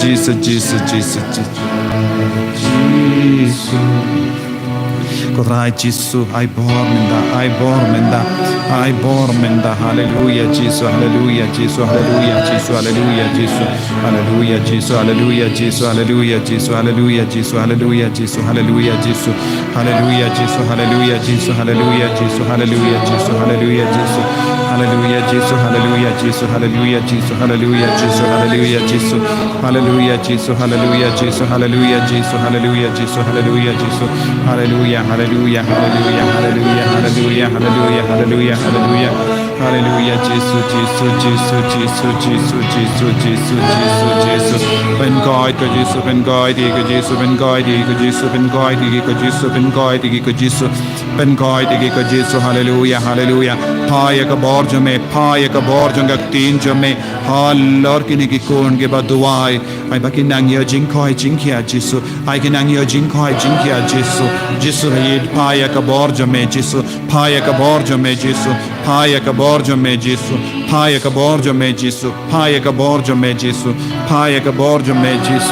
Ko Trai Jisu, ai bor mynta, ai bor mynta, ai bor mynta. Hallelujah, Jisu, hallelujah, Jisu, hallelujah, Jisu, hallelujah, Jisu. Hallelujah, Jisu, hallelujah, Jisu, hallelujah, Jisu, hallelujah, Jisu, hallelujah, Jisu, hallelujah, Jisu. Hallelujah, Jisu, hallelujah, Jisu, hallelujah, Jisu, hallelujah, Jisu, hallelujah, Jisu. Hallelujah, Jisu, hallelujah, Jisu, hallelujah, Jisu, hallelujah, Jisu, hallelujah, Jisu. Hallelujah, Jisu, hallelujah, Jisu, hallelujah, Jisu, hallelujah, Jisu, hallelujah, Jisu. Hallelujah, hallelujah, hallelujah, hallelujah, hallelujah, hallelujah, hallelujah, hallelujah. Hallelujah, Jisu, Jisu, Jisu, Jisu, Jisu, Jisu, Jisu, Jisu. Pynkhuid ko Jisu, pynkhuid ïa ko Jisu, pynkhuid ïa ko Jisu, pynkhuid ïa ko Jisu, pynkhuid ïa ko Jisu. Pynkhuid ïa ko Jisu, hallelujah, hallelujah. Phah ïa ka bor jong me, phah ïa ka bor jong ka ktien jong me. Halor kine ki khun kiba duwai. Ai ba kin nang ïoh jingkoit jingkhiah Jisu. Ai kin nang ïoh jingkoit jingkhiah Jisu. Jisu ba ïeit, phah ïa ka bor jong me Jisu. Phah ïa ka bor jong me Jisu. Phah ïa ka bor jong me Jisu. Phah ïa ka bor jong me Jisu. Phah ïa ka bor jong me Jisu. Phah ïa ka bor jong me Jisu.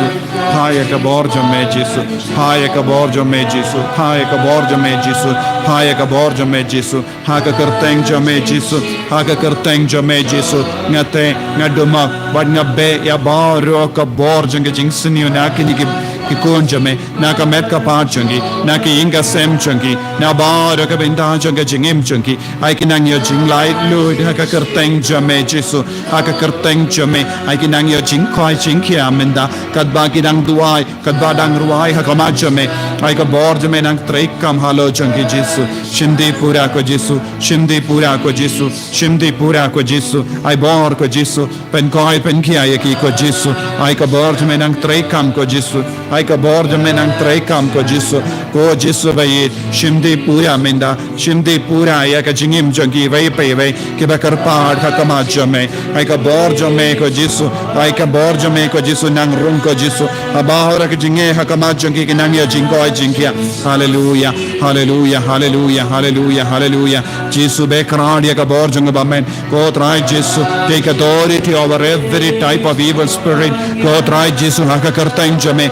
Phah ïa ka bor jong me Jisu. Phah ïa ka bor jong me Jisu. Phah ïa ka bor jong me Jisu. Phah ïa ka bor jong me Jisu. Ha ka kyrteng jong me Jisu. Ha ka kyrteng jong me Jisu. Nga teh, nga duma, bad nga beh ïa baroh ka bor jong ka jingsniew na kine ki ki khun jong me, na ka met ka phad jong ki, na ki ïing ka sem jong ki, na baroh ka bynta jong ka jingim jong ki. Ai ki nang ïoh jinglaitluid ha ka kyrteng jong me Jisu, ha ka kyrteng jong me. Ai ki nang ïoh jingkhwai jingkhia mynta, katba ki dang duwai, katba dang rwai ha khmat jong me. Ai ka bor jong me nang treikam halor jong ki Jisu. Shim dih pura ko Jisu, shim dih pura ko Jisu, shim dih pura ko Jisu. Ai bor ko Jisu, pynkoit pynkhia ïa ki ko Jisu. Ai ka bor jong me nang treikam ko Jisu. Ai ka bor jong me nang treikam ko Jisu. Ko Jisu ba ïeit, shim dih pura mynta, shim dih pura ïa ka jingim jong kiwei pa kiwei kiba kyrpad ha khmat jong me. Ai ka bor jong me ko Jisu, ai ka bor jong me ko Jisu nang rung ko Jisu. Haba hora ka jingeh ha khmat jong ki ki nang ïoh jingkoit jingkhia. Haleluya, haleluya, haleluya, haleluya, haleluya. Jisu, ba khraw ïa ka bor jong nga ba men. Ko Trai Jisu, take authority over every type of evil spirit. Ko Trai Jisu, ha ka kyrteng jong me,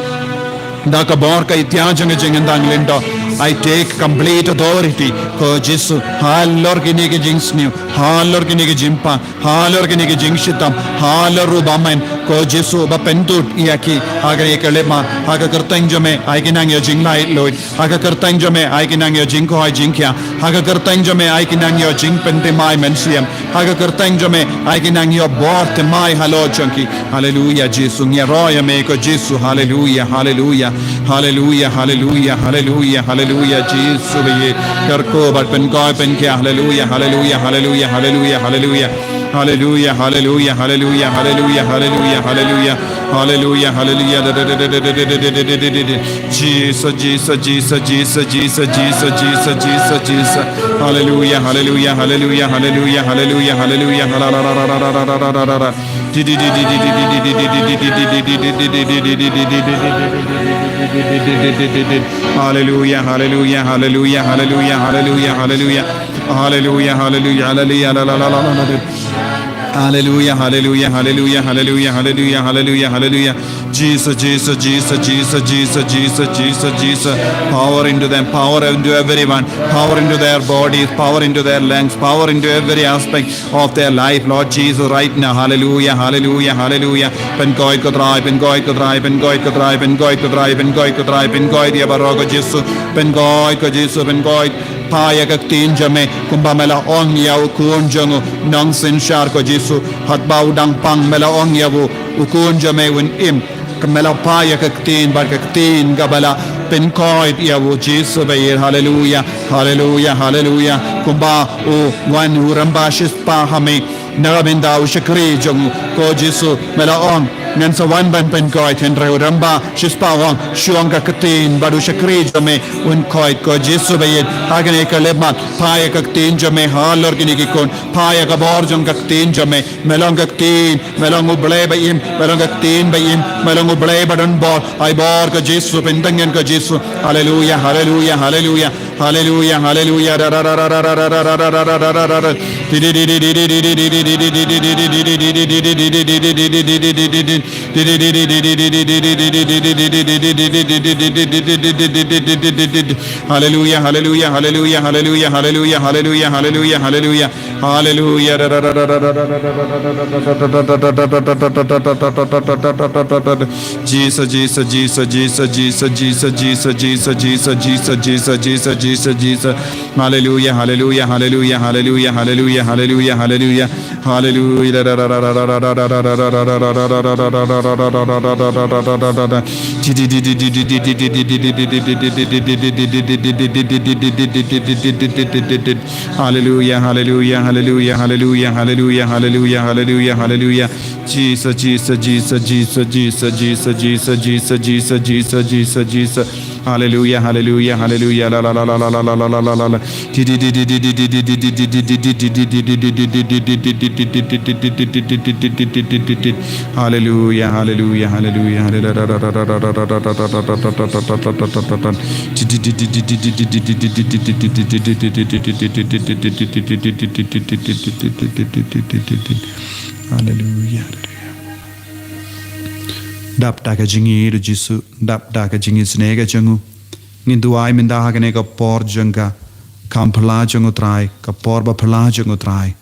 da ka bor ka ïtiar jong ka jingïadei lyngdoh, I take complete authority. Ko Jisu, halor kine ki jingsniew, halor kine ki jingpang, halor kine ki jingshitom, halor u bymman, ko Jisu, ba pyntud ïa ki ha kane ka lipmat. Ha ka kyrteng jong me, ai ki nang ïoh jinglaitluid. Ha ka kyrteng jong me, ai ki nang ïoh jingkoit jingkhia. Ha ka kyrteng jong me, ai ki nang ïoh jingpynthymmai mynsiem. Ha ka kyrteng jong me, ai ki nang ïoh bor thymmai halor jong ki. Haleluya Jisu, ngi ïaroh ïa me ko Jisu. Haleluya, haleluya, haleluya, haleluya, haleluya, haleluya. Jisu ba ïeit, kyrkhu bad pynkoit pynkhia. Haleluya, haleluya, haleluya, haleluya, haleluya. Haleluya, haleluya, haleluya, haleluya, haleluya, haleluya. Haleluya, haleluya. Jesus, Jesus, Jesus, Jesus. Haleluya, haleluya, haleluya, haleluya, haleluya, haleluya. Haleluya, haleluya, haleluya, haleluya, haleluya, haleluya. Haleluya, haleluya, haleluya, la, la, la, la, la, la. Haleluya, haleluya, haleluya, haleluya, haleluya, haleluya, haleluya. Jesus, Jesus, Jesus. Power into them, power into everyone, power into their bodies, power into their lungs, power into every aspect of their life, Lord Jesus, right now. Haleluya, haleluya, haleluya. Pynkoit ko Trai, pynkoit ko Trai, pynkoit ko Trai, pynkoit ko Trai, pynkoit ko Trai, pynkoit ïa baroh ko Jisu, pynkoit ko Jisu, pynkoit. Phai ïa ka ktien jong me, kumba me la ong ïa u khun jong u nongsynshar ko Jisu, haba u dang pang me la ong ïa u, u khun jong me un im. Ka me la phai ïa ka ktien, bad ka ktien kaba la pynkoit ïa u Jisu ba ïeit. Haleluya, haleluya, haleluya. Kumba u wan u rangbah shispah ha me na ka bynta u shakri jong u, ko Jisu, me la ong ngan sa wan ban pynkoit, hynrei u rangbah shispah u ong, shu ong ka ktien bad u shakri jong me un koit, ko Jisu ba ïeit. Ha kane ka lipmat, phai ïa ka ktien jong me halor kine ki khun, phai ïa ka bor jong ka ktien jong me. Me long ka ktien, me long U Blei ba im, me long ka ktien ba im, me long U Blei ba don bor. Ai bor ko Jisu, pyntngen ko Jisu. Haleluya, haleluya, haleluya. Haleluya, haleluya. Haleluya, haleluya, haleluya, haleluya, haleluya, haleluya, haleluya, haleluya, haleluya. Haleluya. Jesus, Jesus, Jesus. Haleluya, haleluya, haleluya, haleluya, haleluya, haleluya, haleluya. Haleluya. Haleluya, haleluya, haleluya, haleluya, haleluya, haleluya, haleluya, haleluya. Jesus, Jesus, Jesus. Haleluya, haleluya, haleluya, la, la, la. Haleluya, haleluya, haleluya, haleluya, haleluya. Haleluya, haleluya. Dap da ka jingïeit u Jisu, dap da ka jingisynei ka jong u. Ngin duwai mynta ha kane ka por jong ka kam phylla jong u Trai, ka por ba phylla jong u Trai.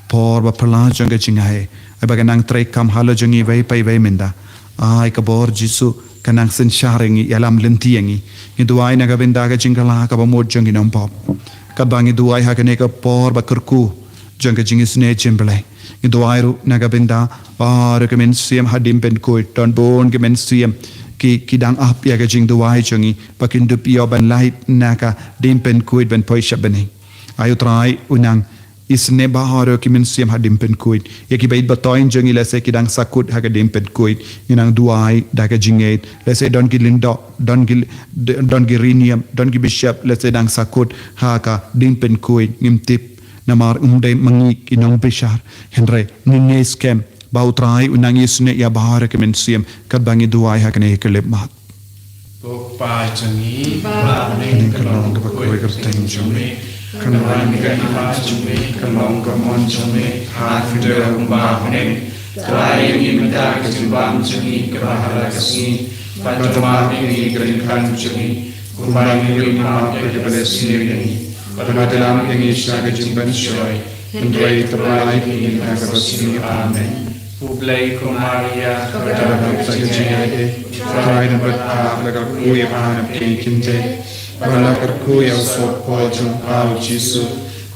Por ba phylla jong ka jingaiei. Ai ba ka nang treikam halor jong iwei pa iwei mynta. Ai ka bor Jisu, ka nang synshar ïa ngi, ïalam lynti ïa ngi. Ngi duwai na ka bynta ka jingkylla kaba mut jong ki nongpop. Katba ngi duwai ha kane ka por ba kyrkhu jong ka jingisynei jong U Blei, ngi duwai ruh na ka bynta baroh ki mynsiem ha Diengpynkhuid, don bun ki mynsiem ki, ki dang ap ïa ka jingduwai jong ngi, ba kin dup ïoh ban lait na ka Diengpynkhuid ban poi sha bneng. Ai U Trai u nang isynei baroh ki mynsiem ha Diengpynkhuid. Ïa ki beit ba thoiñ jong ngi, lehse ki dang sahkut ha ka Diengpynkhuid, ngi nang duwai da ka jingngeit. Lehse don ki lyngdoh, don ki, don ki riewniam, don ki bishop, lehse dang sahkut ha ka Diengpynkhuid, ngim tip. Namar ym dei ma ngi ki nongbishar, hynrei ngi ngeit skhem ba U Trai u nang isynei ïa baroh ki mynsiem katba ngi duwai ha kane ka khyllipmat. Ko Pa jong ngi ba ha bneng, ka long kaba khuid ka kyrteng jong me, ka nang wan ka hima jong me, ka long ka mon jong me ha khyndiat kumba ha bneng. Trei ïa ngi mynta ka jingbam jong ngi kaba ha la ka sngi, bad to map ïa ngi ki jingkam jong ngi, kumba ngi ruh ngi map ïa kiba la sniew ïa ngi, bad to ym pynïaid ïa ngi sha ka jingpynshoi, hynrei to pynlait ïa ngi na kaba sniew. Amen. U Blei, ko Maria, ka dap ka jingïaid, U Trai u don bad pha, la kyrkhu ïa pha na pdeng ki khyndai, bad la kyrkhu ïa u sohpop jong pha U Jisu.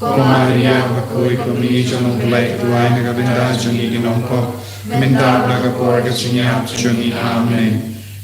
Ko Maria bakhuid, ko Mei jong U Blei, duwai na ka bynta jong ngi ki nongpop, mynta bad ha ka por ka jingïap jong ngi. Amen.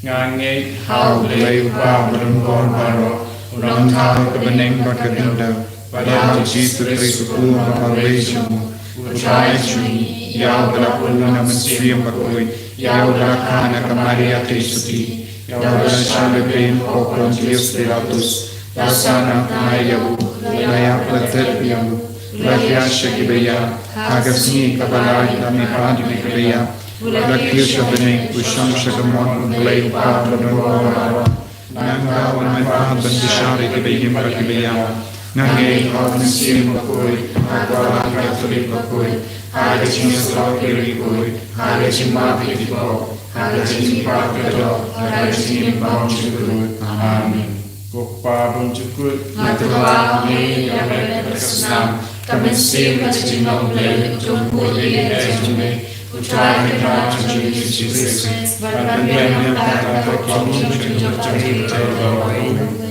Nga ngeit ha U Blei U Kpa badonbor baroh, U Nongthaw ka bneng bad ka khyndew, bad ha U Jisu Khrist U Khun ba marwei jong u, U Trai jong ngi, ïa uba la pynlong na u Mynsiem Bakhuid, ïa uba la kha na ka Maria Theisotti, ïa uba la shah lehbeiñ hapoh u Pontius Pilatus, la sah nongkhnai ïa u, la ïap la thied ïa u, la hiar sha kiba ïap, ha ka sngi kaba lai la mihpat na kiba ïap, la kiew sha bneng, u shong sha ka mon U Blei U Kpa badonbor baroh. Nangta un mad ban bishar ïa kiba im bad kiba ïap. Nga ngeit ha U Mynsiem Bakhuid, ha ka Balang Katholik bakhuid, ha ka jingïasyllok ïa ki riewkhuid, ha ka jingmap ïa ki pop, ha ka jingim bakhraw, ha ka jingim bymjukut. Amen. Ko Pa bymjukut, nga tyrwa ha me ïa ka met bad ka snam, ka mynsiem bad ka jinglong Blei, jong u Khun jong me, U Trai Kynrad jong ngi U Jisu Khrist, ban pynbiang ïa ka jingpyrkhat jong u.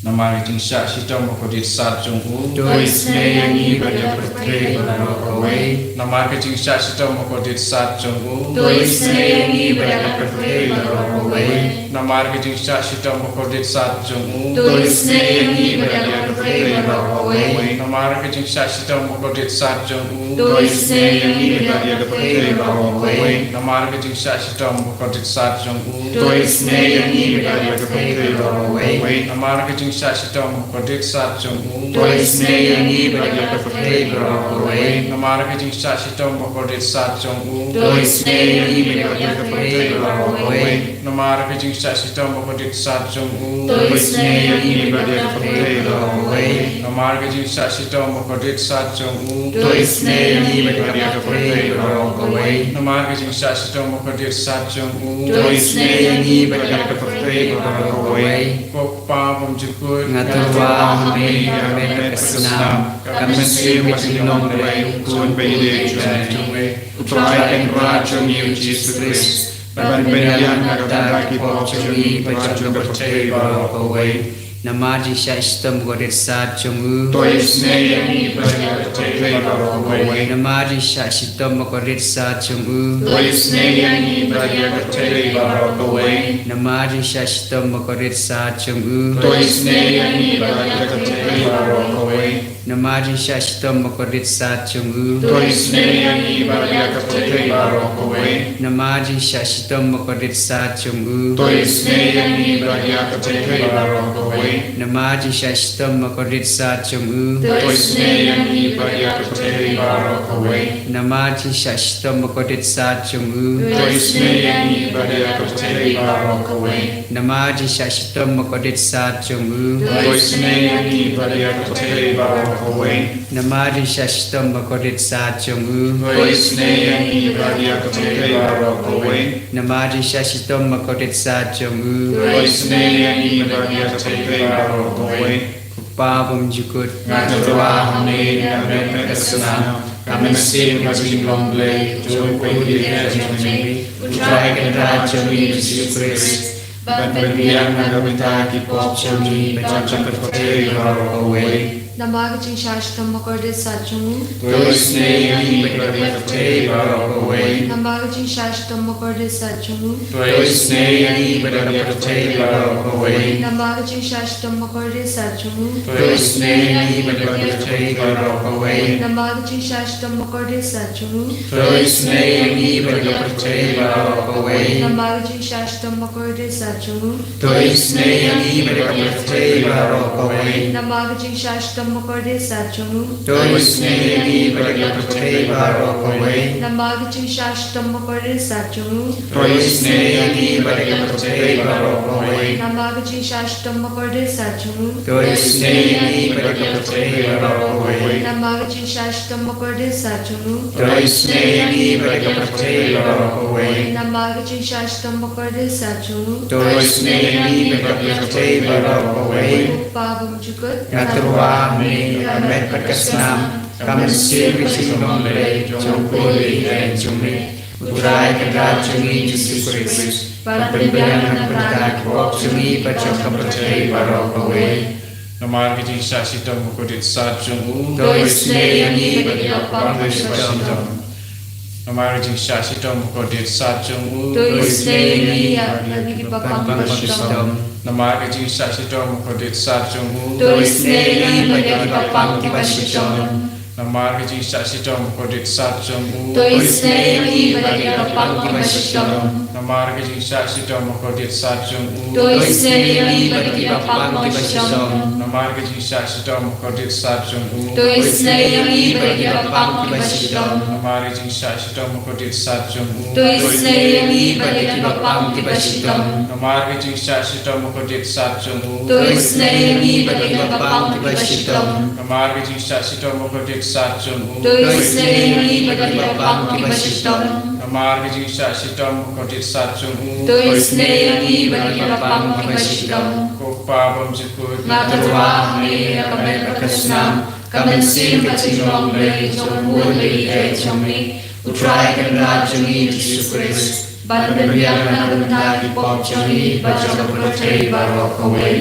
Namar ka jingshah shitom bakordit sat jong u, to isynei ïa ngi bad ïa ka pyrthei baroh kawei. Namar ka jingshah shitom bakordit sat jong u, to isynei ïa ngi bad ïa ka pyrthei baroh kawei. Namar ka jingshah shitom bakordit sat jong u, to isynei ïa ngi bad ïa ka pyrthei baroh kawei. Namar ka jingshah shitom bakordit sat jong u, to isynei ïa ngi bad ïa ka pyrthei baroh kawei. Namar ka jingshah shitom bakordit sat jong u, to isynei ïa ngi bad ïa ka pyrthei baroh kawei. Namar ka jingshah shitom bakordit sat jong u, to isynei ïa ngi bad ïa ka pyrthei baroh kawei. Namar ka jingshah shitom bakordit sat jong u, to isynei ïa ngi bad ïa ka pyrthei baroh kawei. Namar ka jingshah shitom bakordit sat jong u, to isynei ïa ngi bad ïa ka pyrthei baroh kawei. Namar ka jingshah shitom bakordit sat jong u, to isynei ïa ngi bad ïa ka pyrthei baroh kawei. Namar ka jingshah shitom bakordit sat jong u, to isynei ïa ngi bad ïa ka pyrthei baroh kawei. Ko Pa bymjukut, nga tyrwa ha me ïa ka met bad ka snam, ka mynsiem bad ka jinglong Blei, U Khun ba ïadei jong me, U Trai Kynrad jong ngi U Jisu Khrist, ban pynbiang ïa ka bynta ki pop jong ngi bad jong ka pyrthei baroh kawei. Namar jingshah shitom bakordit sat jong u, to isynei ïa ngi bad ïa ka pyrthei baroh kawei. Namar jingshah shitom bakordit sat jong u, to isynei ïa ngi bad ïa ka pyrthei baroh kawei. Namar jingshah shitom bakordit sat jong u, to isynei ïa ngi bad ïa ka pyrthei baroh kawei. Namar jingshah shitom bakordit sat jong u, to isynei ïa ngi bad ïa ka pyrthei baroh kawei. Namar jingshah shitom bakordit sat jong u, to isynei ïa ngi bad ïa ka pyrthei baroh kawei. Namar jingshah shitom bakordit sat jong u, to isynei ïa ngi bad ïa ka pyrthei baroh kawei. Namar jingshah shitom bakordit sat jong u, to isynei ïa ngi bad ïa ka pyrthei baroh kawei. Namar jingshah shitom bakordit sat jong u, to isynei ïa ngi bad ïa ka pyrthei baroh kawei. Namar jingshah shitom bakordit sat jong u, to isynei ïa ngi bad ïa ka pyrthei baroh kawei. Namar jingshah shitom bakordit sat jong u, to isynei ïa ngi bad ïa ka pyrthei baroh kawei. Ko Pa bymjukut, nga tyrwa ha me ïa ka met bad ka snam, Ka mynsiem ka jinglong Blei jong U Blei jong ngi, U Trai Kynrad jong ngi Jisu Khrist, ban pynbiang na ka bynta ki pop jong ngi bad jong ka pyrthei baroh kawei. Namar ka jingshah shitom bakordit sat jong U. To isynei ïa ngi bad ka pyrthei baroh kawei. Namar ka jingshah shitom bakordit sat jong U. To isynei ïa ngi bad ka pyrthei baroh kawei. Namar ka jingshah shitom bakordit sat jong U. To isynei ïa ngi bad ka pyrthei baroh kawei. Namar ka jingshah shitom bakordit sat jong U. To isynei ïa ngi bad ka pyrthei baroh kawei. Namar ka jingshah shitom bakordit sat jong U. To isynei ïa ngi bad ka pyrthei baroh kawei. Namar ka jingshah shitom bakordit sat jong U. To isynei ïa ngi bad ka pyrthei baroh kawei. Namar ka jingshah shitom bakordit sat jong U. To isynei ïa ngi bad ka pyrthei baroh kawei. Namar ka jingshah shitom bakordit sat jong U. To isynei ïa ngi bad ka pyrthei baroh kawei. Namar ka jingshah shitom bakordit sat jong U. To isynei ïa ngi bad ka pyrthei baroh kawei. Namar ka jingshah shitom bakordit sat jong U. To isynei ïa ngi bad ka pyrthei baroh kawei. Ko Pa bymjukut. Nga tyrwa ha me ïa ka met bad ka snam, ka mynsiem ka jinglong Blei jong U Blei jong me, U Trai Kynrad jong ngi Jisu Khrist, ban pynbiang na ka bynta ki pop jong ngi bad jong ka pyrthei baroh kawei. Namar ka jingshah shitom bakordit sat jong U. To isynei ïa ngi bad ki bapang kiba shitom. Namar ka jingshah shitom bakordit sat jong U. To isynei ïa ngi bad ki bapang kiba shitom. Namar ka jingshah shitom bakordit sat jong U. To isynei ïa ngi bad ki bapang kiba shitom. Namar ka jingshah shitom bakordit sat jong U. To isynei ïa ngi bad ki bapang kiba shitom. Namar ka jingshah shitom bakordit sat jong U. To isynei ïa ngi bad ki bapang kiba shitom. Namar ka jingshah shitom bakordit sat jong U. To isynei ïa ngi bad ki bapang kiba shitom. Namar ka jingshah shitom bakordit sat jong U. To isynei ïa ngi bad ki bapang kiba shitom. Namar ka jingshah shitom bakordit sat jong U. To isynei ïa ngi bad ki bapang kiba shitom. Namar ka jingshah shitom bakordit sat jong U. To isynei ïa ngi bad ki bapang kiba shitom. Namar ka jingshah shitom bakordit sat jong U. To isynei ïa ngi bad ki bapang kiba shitom. Ko Pa bymjukut. Nga tyrwa ha me ïa ka met bad ka snam, ka mynsiem ka jinglong Blei jong U Blei jong me, U Trai Kynrad jong ngi Jisu Khrist, ban pynbiang na ka bynta ki pop jong ngi bad jong ka pyrthei baroh kawei.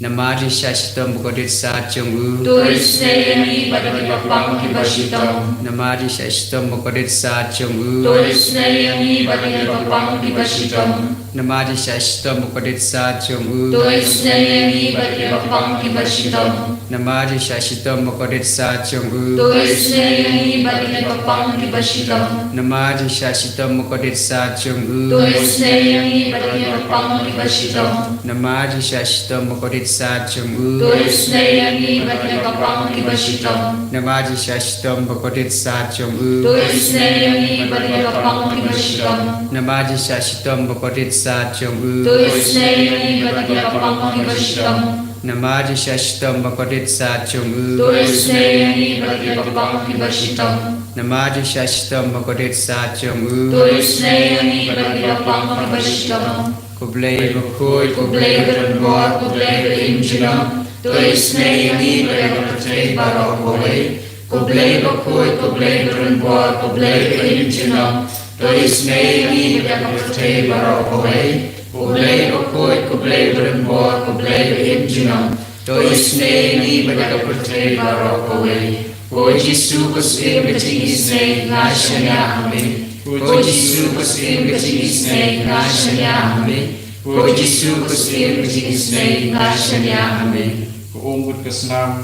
Namar ka jingshah shitom bakordit sat jong U. To isynei ïa ngi bad ki bapang kiba shitom. Namar ka jingshah shitom bakordit sat jong U. To isynei ïa ngi bad ki bapang kiba shitom. Namar ka jingshah shitom bakordit sat jong U. To isynei ïa ngi bad ki bapang kiba shitom. Namar ka jingshah shitom bakordit sat jong U. To isynei ïa ngi bad ki bapang kiba shitom. Namar ka jingshah shitom bakordit sat jong U. To isynei ïa ngi bad ki bapang kiba shitom. Namar ka jingshah shitom bakordit sat jong U. To isynei ïa ngi bad ki bapang kiba shitom. Namar ka jingshah shitom bakordit sat jong U. To isynei ïa ngi bad ki bapang kiba shitom. Namar ka jingshah shitom bakordit sat jong U. To isynei ïa ngi bad ki bapang kiba shitom. Namar ka jingshah shitom bakordit sat jong U. To isynei ïa ngi bad ki bapang kiba shitom. Namar ka jingshah shitom bakordit sat jong U. To isynei ïa ngi bad ki bapang kiba shitom. Ko Blei bakhuid, ko Blei badonbor, ko Blei ba im junom. To isynei ïa ngi bad ïa ka pyrthei baroh kawei. Ko Blei bakhuid, ko Blei badonbor, ko Blei ba im junom. To isynei ïa ngi bad ïa ka pyrthei baroh kawei. Ko Blei bakhuid, ko Blei badonbor, ko Blei ba im junom. To isynei ïa ngi bad ïa ka pyrthei baroh kawei. Ko Jisu, ko Syiem ka jingisynei, nga shaniah ha me. Ko Jisu, ko Syiem ka jingisynei, nga shaniah ha me. Ko Jisu, ko Syiem ka jingisynei, nga shaniah ha me. Ka um bad ka snam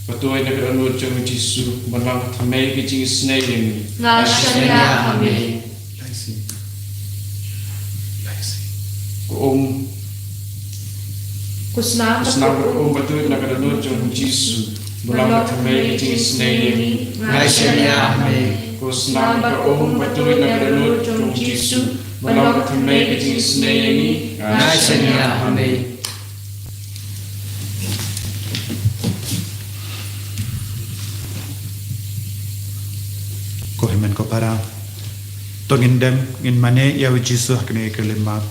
ba tuid na ka dohnud jong U Jisu, ban long ka thymmei ka jingisynei ïa ngi. Nga shaniah ha me. Ka um, ka snam, ka snam bad ka um ba tuid na ka dohnud jong U Jisu, ban long ka thymmei ka jingisynei ïa ngi. Nga shaniah ha me. Ka snam bad ka um ba tuid na ka dohnud jong U Jisu, ban long ka thymmei ka jingisynei ïa ngi. Nga shaniah ha me. Ko hynmen ko para, to ngin dem ngin mane ïa U Jisu ha kane ka lymap,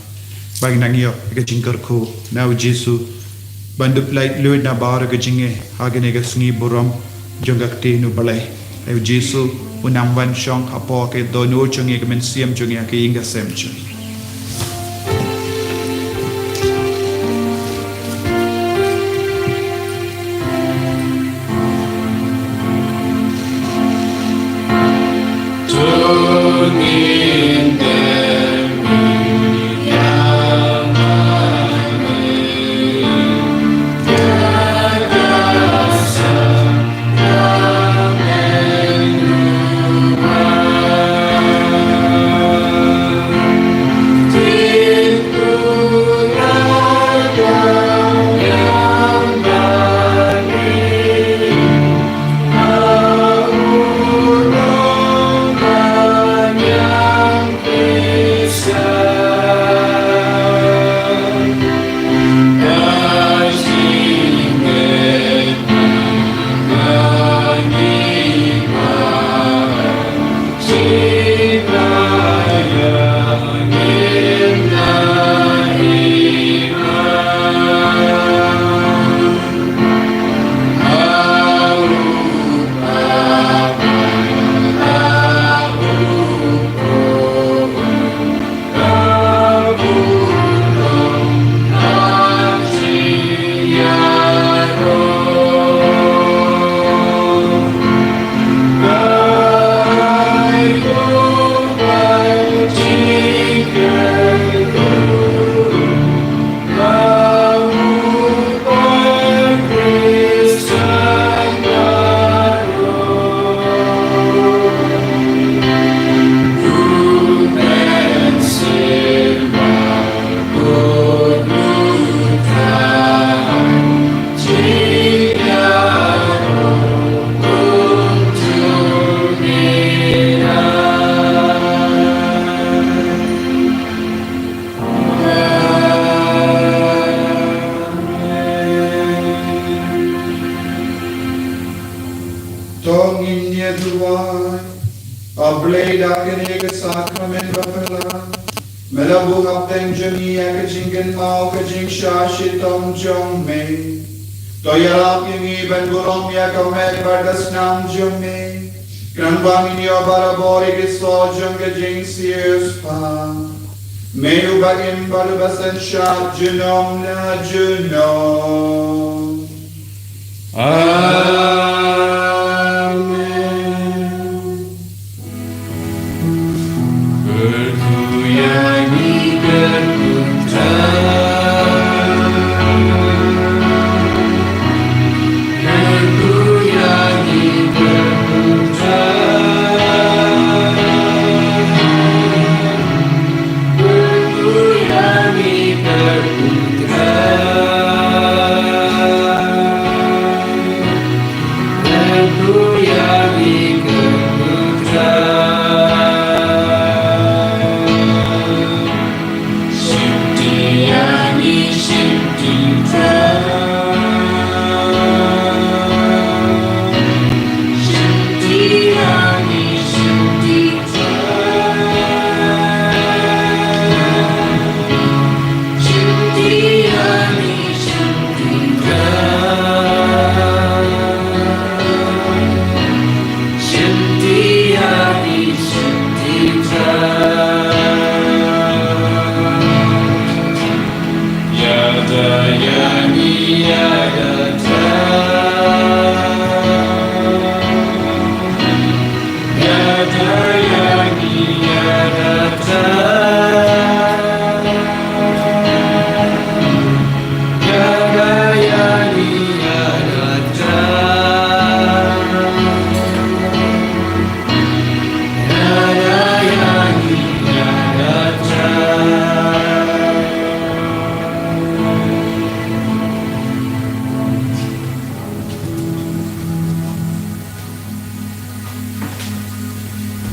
ba ngin nang ïoh ïa ka jingkyrkhu na U Jisu ban dup laitluid nabar ka jingeh ha kane ka sngi burom jong ka ktien U Blei. Ïa u Jisu u nang wan shong hapoh ka dohnud jong ngi, ka mynsiem jong ngi, ha ka ïing ka sem jong ngi. To ngin ïa duwai. A Blei, da kane ka sakramen bapla, me la buh hapdeng jong ngi ïa ka jingkynmaw ka jingshah shitom jong me. To ïarap ïa ngi ban burom ïa ka met bad ka snam jong me, khnang ba ngin ïoh barabor ïa ki soh jong ka jingsiewspah. Me uba im bad uba synshar junom la junom. Amen.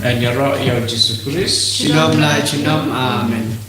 Ngan ïaroh ïa u Jisu Khrist. Junom la junom. Amen.